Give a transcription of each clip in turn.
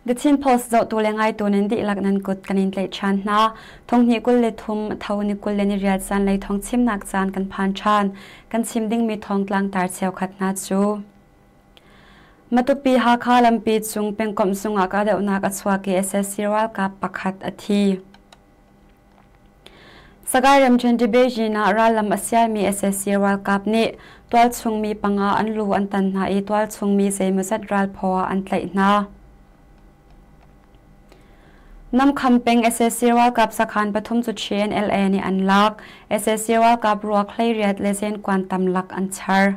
The Chin Post zohtu le ngaitu nan dihlak nan kut kan in tlaih ṭhan hna. Thonghnih 23 tho ni 24 zanlei thawng chimnak caan kan phan ṭhan. Kan chim dingmi thawngtlang tar cheukhat hna cu. Matupi Hakha lampi cung pengkomh zungah kahdohnak a chuak i SSC ralkap pakhat a thi. Sagaing ramṭhen Debejin ah rallam a sialmi SSC ralkap nih tualchung mi panga an lu an tan hna i tualchung mi zeimawzat ralphaw ah an tlaih hna. Namkham peng SSC ralkap sakhan pathum cu CNLA nih an lak. SSC ralkap ruak 18 le zenkuan tamlak an char.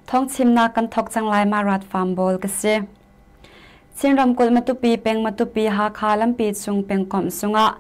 Thawngchimnak kan thawk cang lai ma rat farm bawl ka si. Chin ramkulh Matupi peng Matupi Hakha lampi chung pengkomh sungah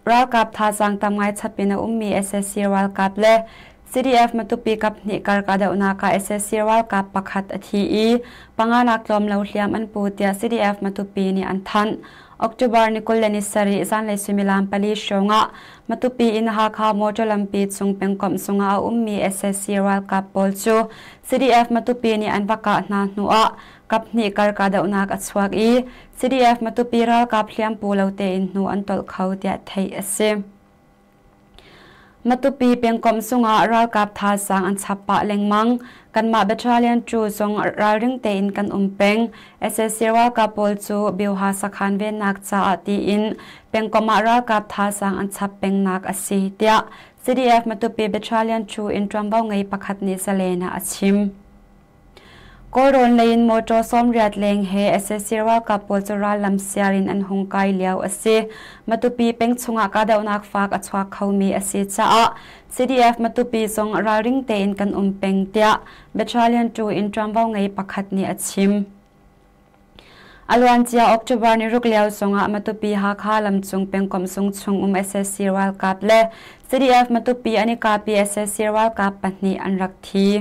ralkap thazaang tam ngai chap in a ummi SSC ralkap le CDF Matupi kaphnih kar kahdohnak ah SSC ralkap pakhat a thi i panganak tlawm lo hliam an pu tiah CDF Matupi nih an thanh. October ni 27 zanlei suimilam 4 hrawng ah Matupi in Hakha motor lampi cung pengkomh sungah a ummi SSC ralkap pawl cu CDF Matupi nih an va kah hna hnu ah kaphnih kar kahdohnak a chuak i CDF Matupi ralkap hliam pu lo tein hnu an tolh kho tiah theih a si. Matupi pengkomh zungah ralkap thazaang an chap pah lengmang. Kanmah battalion 2 zong ralring tein kan um peng. SSC ralkap pawl cu Bioha sakhan vennak caah tiin pengkomh ah ralkap thazaang an chap pengnak a si, tiah CDF Matupi Battalion 2 in ṭuanvo ngei pakhat nih Zalen ah a chim. Kawlrawn lei in mawṭaw 80 leng he SSC ralkap pawl cu rallam siar in an hung kai lio a si. Matupi peng chungah kahdohnak faak a chuak khomi a si caah CDF Matupi zong ralring tein kan um peng tiah Battalion 2 in ṭuanvo ngei pakhat nih a chim. A luancia October ni ruk lio zongah Matupi Hakha lamcung pengkomh zung chung um SSC ralkap le CDF Matupi an i kapi SSC ralkap pahnih an rak thi.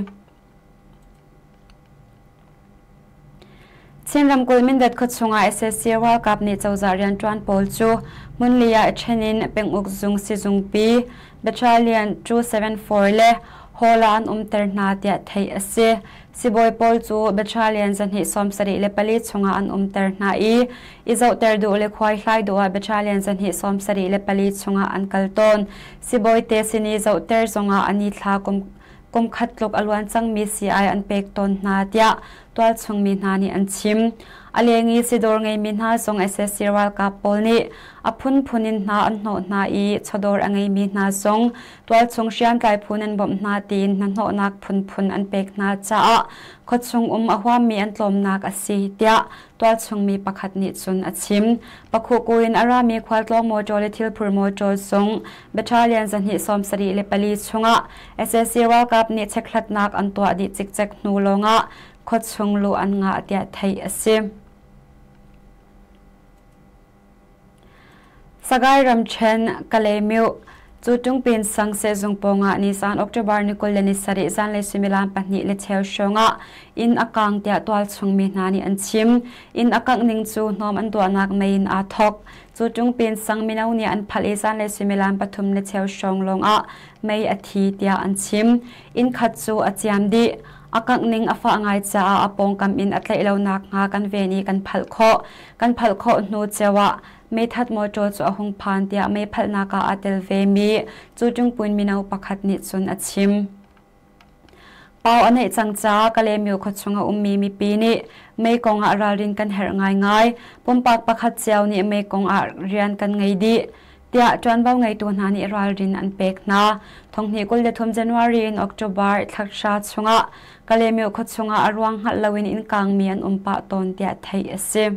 Chin ramkulh Mindat khuachung ah SSC ralkap nih cozah rianṭuan pawl cu hmunli ah ṭhen in penguk zung sizungpi Battalion 274 le Hall ah an umter hna tiah theih a si. Sibawi pawl cu Battalion 274 chungah an umter hna i i zohter duh le khuaihlai duh ah Battalion 274 chungah an kal tawn. Sibawi te sin i zohter zongah an i thla kum kum khat tluk a luan cangmi sii-ai an pek tawn hna tiah tualchung mi hna nih an chim. A leng i sidawr ngeimi hna zong SSC ralkap pawl nih a phunphun in hna an hnawh hna i chawdawr a ngeimi hna zong tualchung hriamtlai phu nan bawmh hna tiin hnahnawhnak phunphun an pek hna caah khuachung um a huammi an tlawmnak a si tiah tualchung mi pakhat nih cun a chim. Pakhuku in a rami khualtlawng mawṭaw le thilphur mawṭaw zong Battalion 274 chungah SSC ralkap nih chekhlatnak an tuah dih cikcek hnu lawngah khuachung luh an ngah tiah theih a si. Sagaing ramṭhen Kalaymyo cu Tungpin sang sehzung pawngah nizan October ni 27 zanlei suimilam 2:15 hrawngah inn a kang tiah tualchung mi hna nih an chim. Inn a kangh ning cu hnawm an tuahnak mei in aa thawk. Cu Tungpin sang mino nih an phalh i zanlei suimilam 3:15 hrawng lawngah mei a thi tiah an chim. Inn khat cu a ciam dih. A kangh ning a fah ngai caah a pawngkam in a tlaih lo nakhnga kan ven i kan phalh khawh. Kan phalh khawh hnu ceu ah meithat mawṭaw cu a hung phan tiah meiphalhnak ah aa tel vemi cu Ṭungpun mino pakhat nih cun a chim. Pau a neih cang caah Kalaymyo khuachung a ummi mipi nih mei kong ah ralrin kan herh ngaingai. Pumpak pakhat cio nih mei kong ah rian kan ngei dih tiah ṭuanvo ngeitu hna nih ralrin an pek hna. Thonghnih 23 January in October thla chungah Kalaymyo khuachung ah a ruang hngalh loin inn kaangmi an um pah tawn tiah theih a si.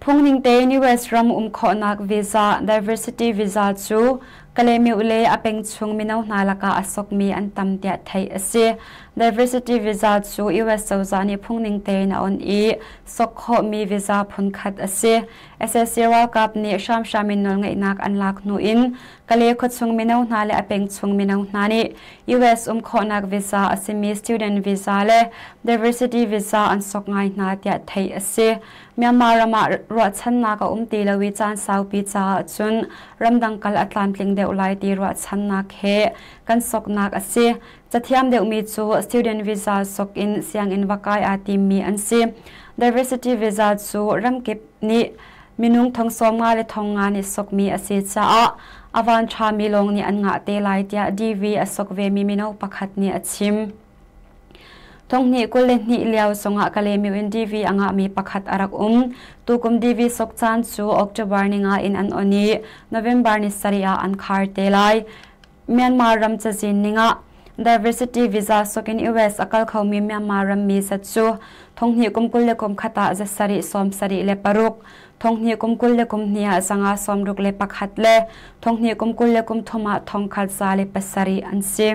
Phungning tein US ram um khawhnak visa, diversity visa cu Kalaymyo le a peng chung mino hna lakah a sokmi an tam tiah theih a si. Diversity visa cu US cozah nih phungning tein a on i sok khawhmi visa phunkhat a si. SSC ralkap nih hramhram in nawlngeihnak an lak hnu in Kalay khuachung mino hna le a peng chung mino hna nih US um khawhnak visa a simi student visa le diversity visa an sok ngai hna tiah theih a si. Myanmar ram ah ruahchannak a um ti lo i caan saupi caah cun ramdang kal a tlamtling deuh lai ti ruahchannak he kan soknak a si. Cathiam deuhmi cu student visa sok in sianginn va kai aa timmi an si. Diversity visa cu ramkip nih minung thong 50 le thong nga nih sokmi a si caah a van ṭhami lawng nih an ngah te lai tiah DV a sok vemi mino pakhat nih a chim. 2022 lio zongah Kalaymyo in DV a ngahmi pakhat a rak um. Tukum DV sok caan cu October ni nga in an on i November ni sarih ah an khar te lai. Myanmar ram cazin ningah diversity visa sok in US a kal khomi Myanmar rammi zat cu thonghnih kum 21 ah zasarih 76, thonghnih kum 22 ah zanga 61 le thonghnih kum 23 ah thongkhat 107 an si.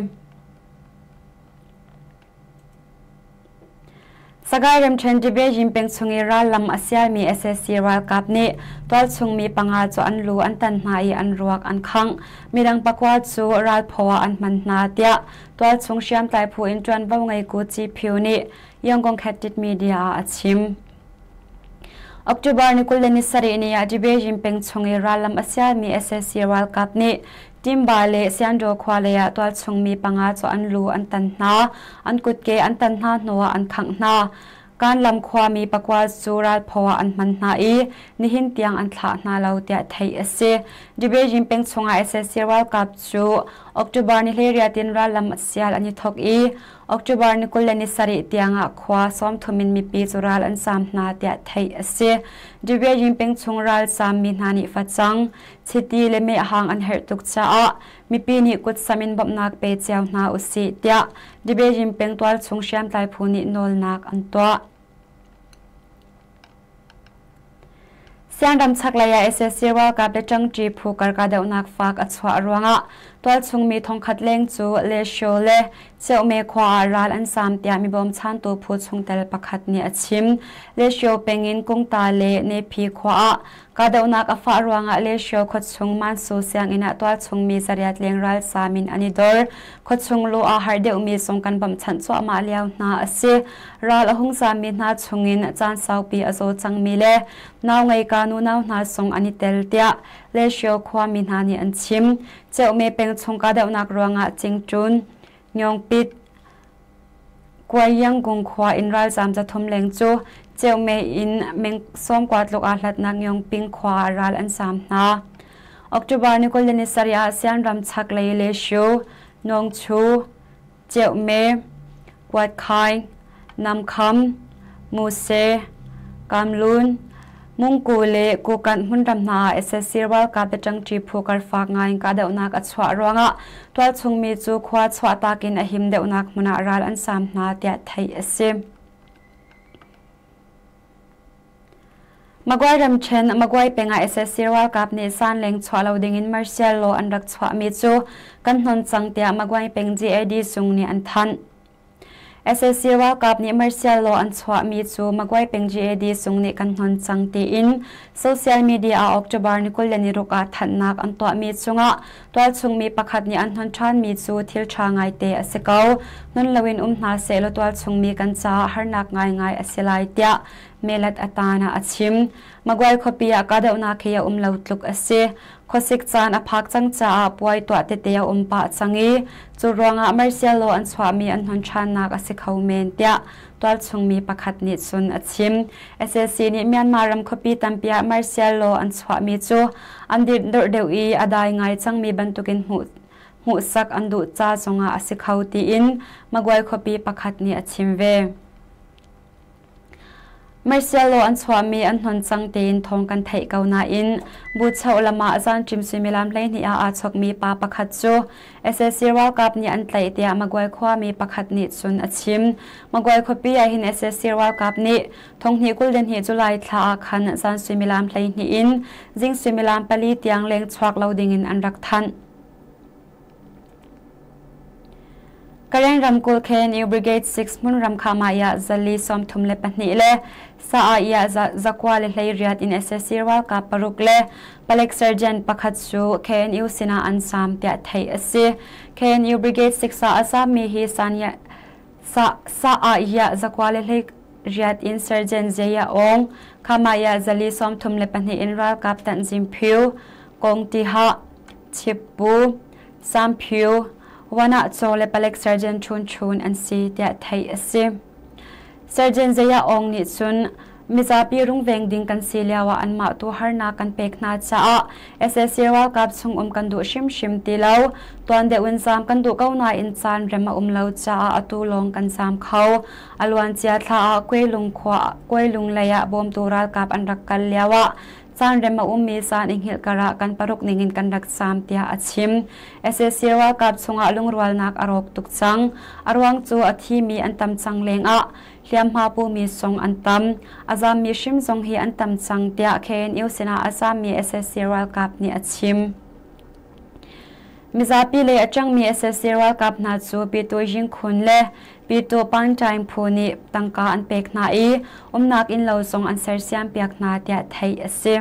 Sagaing ramṭhen Debejin peng chung i rallam a sialmi sac ralkap nih tualchung mi panga cu an lu an tan hna i an ruak an khangh. Midang pakua cu ralphaw ah an hman hna, tiah tualchung hriamtlai phu in ṭuanvo ngeitu Gyi nih Yangon Khet Media ah a chim. October ni 27 ni ah Debejin peng chung i rallam a sialmi sac ralkap nih Timba le Siandaw khua lei ah tualchung mi panga cu an lu an tan hna, an kutke an tan hna hnuah an khangh hna. Kanlam khuami pakua cu ralphaw ah an hman hna i nihin tiang an thlah hna lo tiah theih a si. Debejin peng chungah sac ralkap cu October ni 18 in rallam sial an i thawk i October ni 27 tiangah khua 30 in mipi cu ral an saam hna tiah theih a si. Debejin peng chung ralzaam mi hna nih facang, chiti le mehhang an herh tuk caah mipi nih kutsam in bawmhnak pe cio hna usih tiah Debejin peng tualchung hriamtlai phu nih nawlnak an tuah. Sianram chaklei ah sac ralkap le ṭangṭi phu kar kahdohnak fak a chuah ruangah tualchung mi thongkhat leng cu Lesho le Cheohme khua ah ral an saam tiah mi bawmchantu phu chungtel pakhat nih a chim. Lesho peng in Kungta le Nephi khua ah Kahdohnak a fah ruangah Lesio khuachung Mansu sianginn ah tualchung mi 800 leng ralzaam in an i dor. Khuachung lu aa harh deuhmi zong kan bawmhchanh cuahmah lio hna a si. Ral a hung zaammi hna chungin caan saupi a zaw cangmi le nau ngeika nunau hna zong an i tel tiah Lesio khuami hna nih an chim. Ceuhme peng chung kahdohnak ruangah Cingṭun, Nyongpit, Kuaiyanggung khua in ralzaam 300 leng cu Ceuhme in meng 90 tluk aa hlatnak Yongping khua ah ral an zaam hna. October ni 27 ah Sianram chaklei Leshu, Nawngchu, Ceuhme, Kuatkhai, Namkham, Muse, Kamlun, Mungku le Kukanh hmunram hna ah sac ralkap le ṭangṭi phu karfak ngai in kahdohnak a chuah ruangah tualchung mi cu khua chuahtak in a him deuhnak hmun ah ral an saam hna tiah theih a si. Magway ramṭhen Magway peng ah sac ralkap nih sanleng chuah lo dingin martial law an rak chuahmi cu kan hnon cang tiah Magway peng GAD zung nih an thanh. Sac ralkap nih martial law an chuahmi cu Magway peng GAD sung nih kan hnon cang tiin social media ah October ni 26 ah thanhnak an tuahmi cungah tualchung mi pakhat nih an hnon ṭhanmi cu thil ṭha ngaite a si ko. Hnon loin um hna sehlaw tualchung mi kan caah harnak ngaingai a si lai tiah Melat Atan ah a chim. Magway khuapi ah kahdohnak hi a um lo tluk a si. Khuasik caan a phak cang caah puai tuah tete a um pah cang i cu ruangah martial law an chuahmi an hnon ṭhannak a si kho men tiah tualchung mi pakhat nih cun a chim. Sac nih Myanmar ram khuapi tampi ah martial law an chuahmi cu an dirh deuh i a dai ngai cangmi bantukin hmuhsak an duh ca zongah a si kho tiin Magway khuapi pakhat nih a chim ve. Martial law an chuahmi an hnon cang tein thawng kan theih ko nain Buchoh lam ah zanṭim suimilam 12 ah aa chawkmi pa pakhat cu sac ralkap nih an tlaih tiah Magway khuami pakhat nih cun a chim. Magway khuapi ah hin sac ralkap nih thonghnih 22 July thla ah khan zan suimilam 12 in zing suimilam 4 tiang leng chuak lo dingin an rak thanh. Karen ramkulh KNU Brigade 6 hmunram Khamaya zali 32 le Sa-ah 918 in sac ralkap paruk le palek sergeant pakhat cu KNU sinah an saam tiah theih a si. KNU Brigade 6 ah a saammi hi Sa-ah 918 in Sergeant Zeya Aung, Khamaya zali 32 in ralkap Tanzim Phyu, Kong Tiha, Chip Pu, Sam Phyu, Wana Chaw le palek Sergeant Chun Chun an si tiah theih a si. Sergeant Zeya Aung nih cun mizapi rungveng ding kan si lio ah anmah tu harnak kan pek hna caah sac ralkap chung um kan duh hrimhrim ti lo. Tuan deuh in zaam kan duh ko nain caan rem a um lo caah atu lawng kan zaam kho. A luancia thla ah Kuailung khua Kuailung lei ah bawmtu ralkap an rak kal lio ah caan rem a ummi caan i hngilh kar ah kan paruk ningin kan rak zaam tiah a chim. Sac ralkap chungah lungrualnak a rawk tuk cang. A ruang cu a thimi an tam cang lengah hliamhma pumi zong an tam. A zaammi hrim zong hi an tam cang tiah KNU sinah a zaammi sac ralkap nih a chim. Mizapi lei a ṭangmi sac ralkap hna cu Pyithu Yingkhun le Pyithu Pantaing phu nih tangka an pek hna i umnak innlo zong an sersiampiak hna tiah theih a si.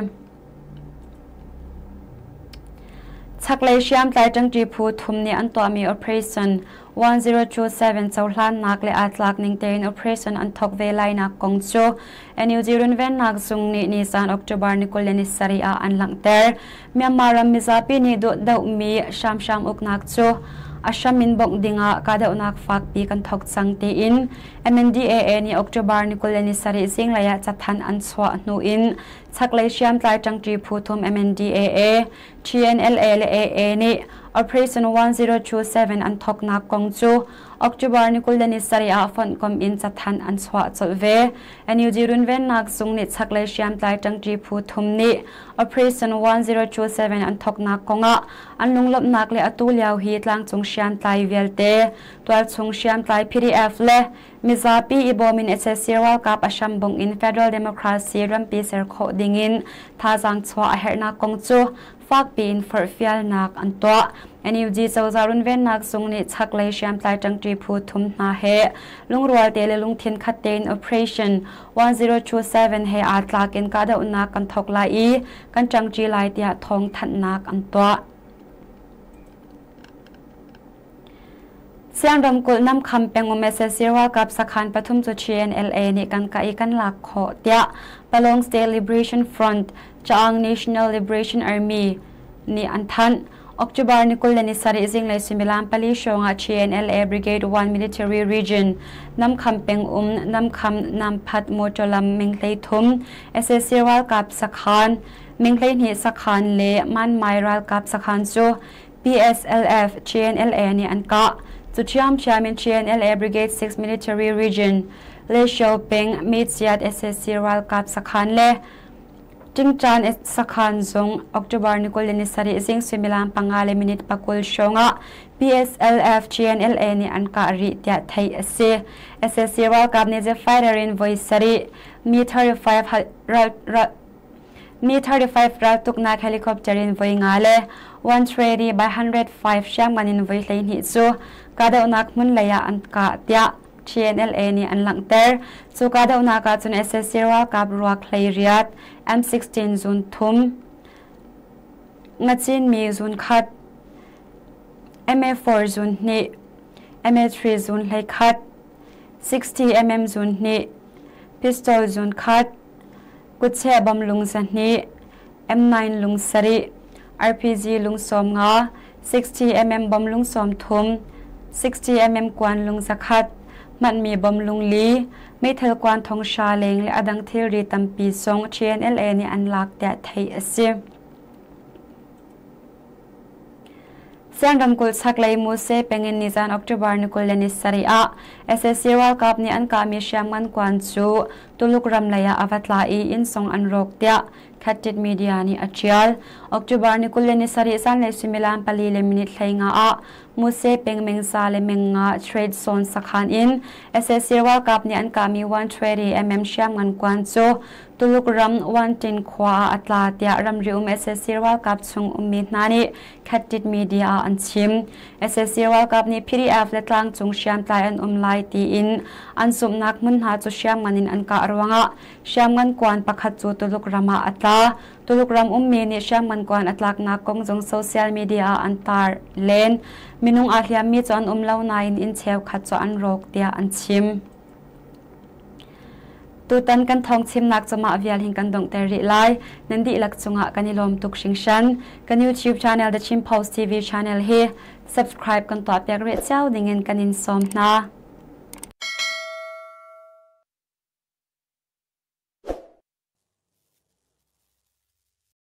Chaklei hriamtlai ṭangṭi phu thum nih an tuahmi Operation 1027 cohlannak le aa tlak ning tein operation an thawk ve lainak kong cu NUG runvennak zung nih nizan October ni 27 ah an langhter. Myanmar ram mizapi nih dohmi hramhram uknak cu a hram in bawmh dingah kahdohnak fakpi kan thawk cang tiin MNDAA nih October ni 27 zinglei ah cathanh an chuah hnu in chaklei hriamtlai ṭangṭi phu thum MNDAA, TNLA le AA nih Operation 1027 an thawknak kong cu October ni 27 ah fonhkomh in cathanh an chuah colh ve. NUG runvennak zung nih chaklei hriamtlai ṭangṭi phu thum nih Operation 1027 an thawknak kongah an lunglawmhnak le atu lio hi tlangcung hriamtlai vialte, tualchung hriamtlai PDF le mizapi i bawm in sac ralkap a hrambung in Federal Democracy rampi ser khawh dingin thazaang chuah a herhnak kong cu fakpi in forhfialnak an tuah. NUG cozah runvennak zung nih chaklei hriamtlai ṭangṭi phu thum hna he lungrual te le lungthin khat tein Operation 1027 he aa tlak in kahdohnak kan thawk lai i kan ṭangṭi lai tiah thawngthanhnak an tuah. Siang ramkulh Namkham pengum sac ralkap sakhan pathum cu TNLA nih kan kah i kan lak khawh tiah Palong State Liberation Front, Chaang National Liberation Army nih an thanh. October ni 27 zinglei suimilam 4 hrawng ah TNLA Brigade 1 Military Region Namkham pengum Namkham Namphat motor lam minghlei thum sac ralkap sakhan minghlei hnih sakhan le Manmai ralkap sakhan cu PSLF, TNLA nih an kah. Cu ṭhiamṭhiam in TNLA Brigade 6 Military Region, Lesho peng Mitsiat sac ralkap sakhan le Tingchan sakhan zung October ni 27 zing suimilam 5 le minute 20 hrawng ah PSLF TNLA nih an kah rih tiah theih a si. sac ralkap nih jet fighter in voi sarih Mi 35 Mi 35 raltuknak helicopter in voi nga le 130 by 105 hriamngan in voi 12 cu kahdohnak hmun lei ah an kah tiah TNLA nih an langhter. Cu kahdohnak ah cun sac ralkap ruak 18, M16 zun thum, ngacin mi zun khat, MA4 zun hnih, MA3 zun 11, 60 mm zun hnih, pistol zun khat, Kutcheh bom lung 200, M9 lung sarih, RPG lung 50, 60 mm bom lung 30, 60 mm kuan lung 100, hmanhmi bom lung li, meithal kuan thong hra leng le a dang thilri tampi zong TNLA nih an lak tiah theih a si. Siang ramkulh chaklei Muse pengin nizan October ni 27 ah sac ralkap nih an kahmi hriamngan kuan cu Tuluk ram lei ah a va tla i inn song an rawk tiah Khatit Media nih a ṭial. October ni 27 zanlei suimilam 4 le minute 15 ah Muse peng Mengsa le Mengnga Trade Zone sakhan in sac ralkap nih an kahmi 120 mm hriamngan kuan cu Tuluk ram Wantin khua ah a tla tiah ramri um sac ralkap chung ummi hna nih Khatit media ah an chim. Sac ralkap nih PDF le tlangcung hriamtlai an um lai tiin an zumhnak hmun hna cu hriamngan in an kah ruangah hriamngan kuan pakhat cu Tuluk ram ah a tla. Tuluk ram ummi nih hriamngan kuan a tlaknak kong zong social media ah an tar len. Minung aa hliammi cu an um lo nain inn cheukhat cu an rawk tiah an chim. Tutan kan thawng chimnak cu mah vial hin kan donghter rih lai. Nan dihlak cungah kan i lawm tuk hringhran. Kan YouTube channel The Chin Post TV channel hi subscribe kan tuah piak rih cio dingin kan in sawm hna.